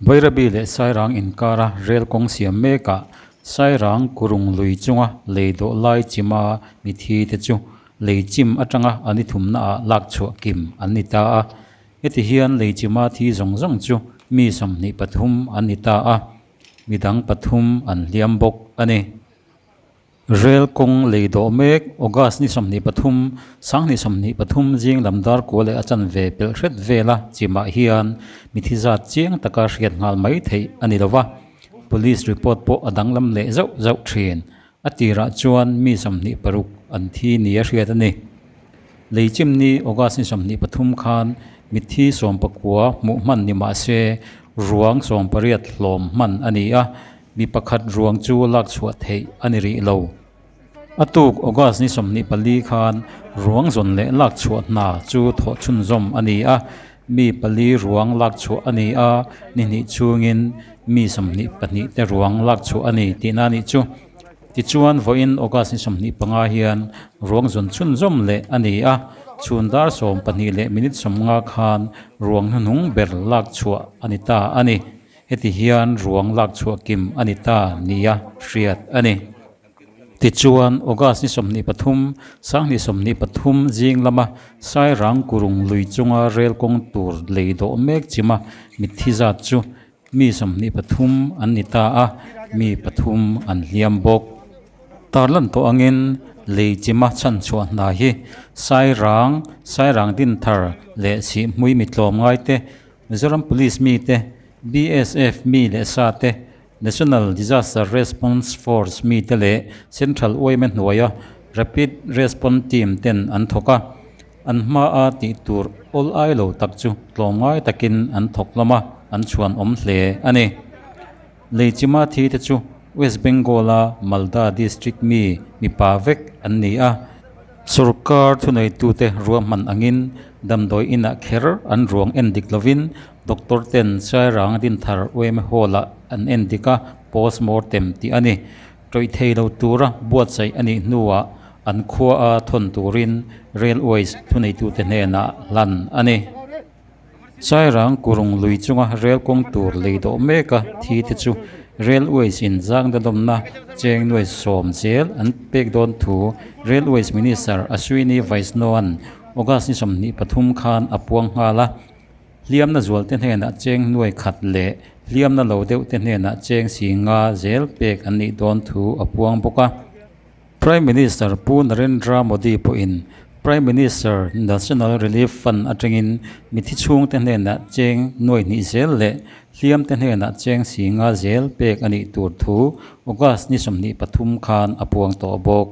Bairabi leh Sairang inkara rel kawng siam mekah Sairang Kurung lui chunga lei dawh lai chima mithi te chu lei chim atanga an i thumnaah lak chhuah kim an ni ta a. Heti hian lei chima thi zawng zawng chu mi 23 an ni ta a, midang pathum an hliam bawk a ni. Rel kawng lei dawh mek August ni 23, 2023 zing lam dar kua leh a chanve pelh hret vela chimah hian mithi zat chiang taka hriat nghal mai theih a ni lo va, Police report pawh a danglam leh zauh zauh thin. A tirah chuan mi 26 an thi nia hriat a ni. Lei chimni August ni 23 khan mithi 19 hmuh hman ni mah se ruang 18 hlawm hman a ni a, Mi pakhat ruang chu lak chhuah theih a ni rih lo. A tuk August ni 24 khan ruang zawn leh lak chhuah hna chu thawh chhunzawm a ni a, mi pali ruang lak chhuah a ni a, ni hnih chhungin mi 22 te ruang lak chhuah a ni tihna a nih chu. Tichuan vawiin August ni 25 hian ruang zawn chhunzawm leh a ni a, chhun dar 12 leh minute 50 khan ruang hnuhnung ber lak chhuah a ni ta a ni. Heti hian ruang lak chhuah kim a ni ta nia hriat a ni. Tichuan, August ni 23, 2023 zing lama Sairang Kurung lui chunga rel kawng tur lei dawh mek chima mitthi zat chu mi 23 an ni ta a, mi pathum an hliam bawk. Tarlan tawh angin lei chima chhanchhuah hna hi Sairang, Sairang Dinthar leh Sihhmui mitlawm ngaite Mizoram Police mite, BSF mi leh sa te, National Disaster Response Force mite leh Central yma hnuaia Rapid Response Team ten an thawk a, an hmaa tih tur awl ai lo tak chu tlawmngai takin an thawk hlawm a, an chhuan awm hle a ni. Leichima thi te chu West Bengal-a Malda district mi mipa vek an ni a, sorkar thuneitute ruahman angin damdawi inah kher an ruang en dik lovin doctor ten Sairang Dinthar yma Hall-ah an en dik a, post mortem tih a ni. Tawih thei lo tura buatsaih a nih hnuah an khua a thawn turin Railways thuneitute hnenah hlan a ni. Sairang Kurung lui chunga rel kawng tur lei dawh mek a, thi te chu Railways in zang dadawmna cheng nuai sawm zel an pek dawn thu Railways Minister Ashwini Vaishnaw-a'n August ni 23 khan a puang nghal a. Hliamna zual te hnenah cheng nuai khat leh hliamna lo deuh te hnenah cheng si nga zel pek an nih dawn thu a puang bawk a. Prime Minister Pu Narendra Modi pawhin Prime Minister National Relief Fund atangin mithi chhungte hnenah cheng nuai hnih zel leh hliamte hnenah cheng si nga zel pek a nih tur thu August ni 23 khan a puang tawh bawk.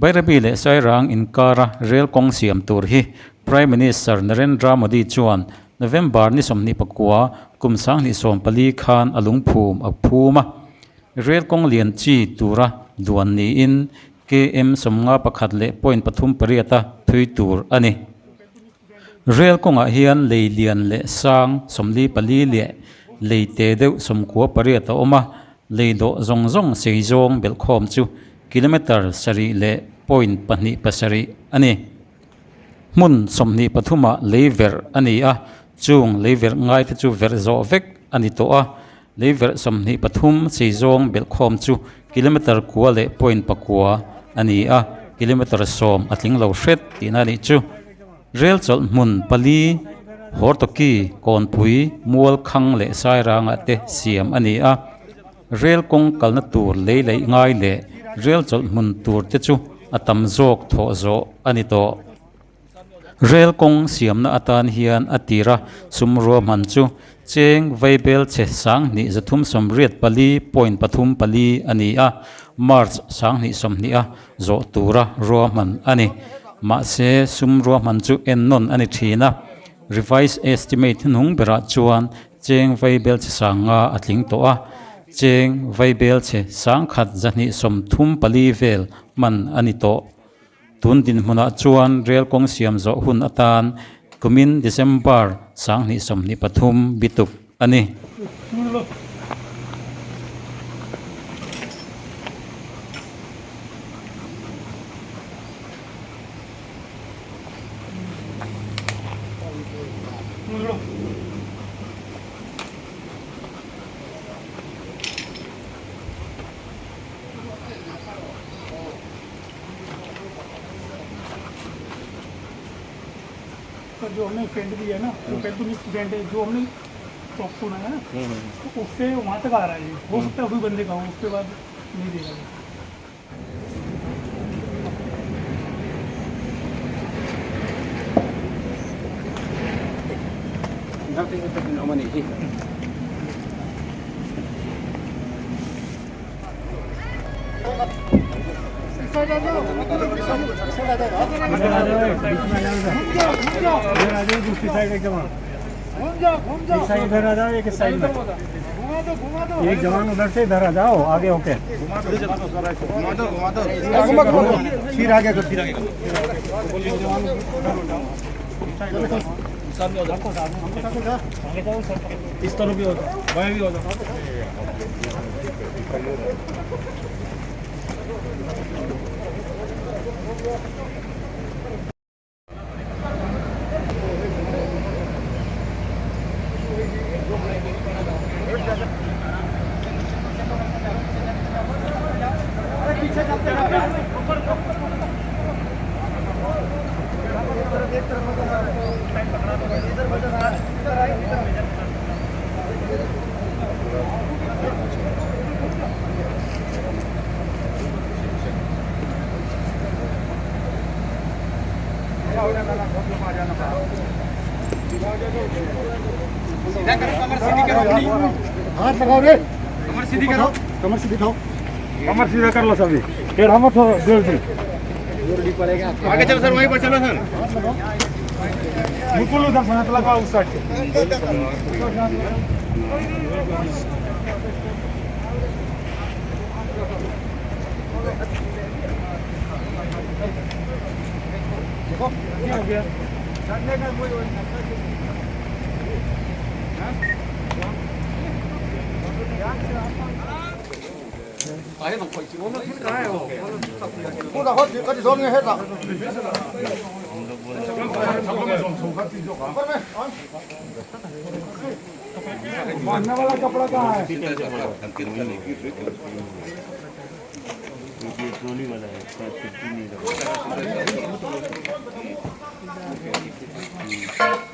Bairabi leh Sairang inkara rel kawng siam tur hi Prime Minister Narendra Modi chuan November ni 29 kum 2014 khan a lungphum a phum a. Rel kawng lian chi tura duan niin KM 51 leh point pathum pariata thui tur a ni. Rel kawngah hian lei lian leh sang 44 leh lei te deuh 98 a awm a, lei dawh zawng zawng sei zawng belhkhawm chu kilometre sarih leh point pahnih pasarih a ni. Hmun 23 ah lei verh a ni a, chung lei verh ngaite chu verh zawh vek a ni tawh a, Lei verh 23 chei zawng belhkhawm chu kilometre kua leh point pakua a ni a, kilometre sawm a tling lo hret tihna a nih chu. Rel chawlh hmun pali, Hortoki, Kawnpui, Mualkhang leh Sairangah te siam a ni a. Rel kawng kalna tur lei laih ngai leh rel chawlh hmun tur te chu a tam zawk thawh zawh a ni tawh. Rel kawng siamna atan hian a tira sum ruahman chu cheng vaibel che 2384 point pathum pali a ni a, March 2020 a zawh tura ruahman a ni. Mahse, sum ruahman chu ennawn a ni thin a, revised estimate hnuhnung berah chuan cheng vaibel che 5,000 a tling tawh a, cheng vaibel che 1,234 vel hman a ni tawh. Tun dinhmunah chuan rel kawng siam zawh hun atan kumin December 2023 bituk a ni. जो हमने फेंट दिया है ना, वो पहले तो मिक्स फेंट है जो हमने टॉप सुना है ना, तो उससे वहाँ तक आ रहा है। हो सकता है वही बंदे का हो, उसके बाद नहीं देगा। दूसरी साइड एक जवान एक साइड इधर आ जाओ, एक इस साइड में एक जवान उधर से इधर आ जाओ आगे होके। सिर आगे कर, सिर आगे इस तरफ भी हो जाओ, बाएं भी हो जाओ। हाथ लगाओ रे, कमर सीधी करो, कमर सीधी खाओ, कमर सीधा कर लो सभी। टेढ़ा मत हो जल्दी। आगे चलो सर, वहीं पर चलो सर। बिल्कुल उधर हाथ लगाओ उस साइड से। देखो क्या हो गया। बांधने वाला कपड़ा कहाँ है? ट्रॉली वाला है, शायद 50 नहीं लगा।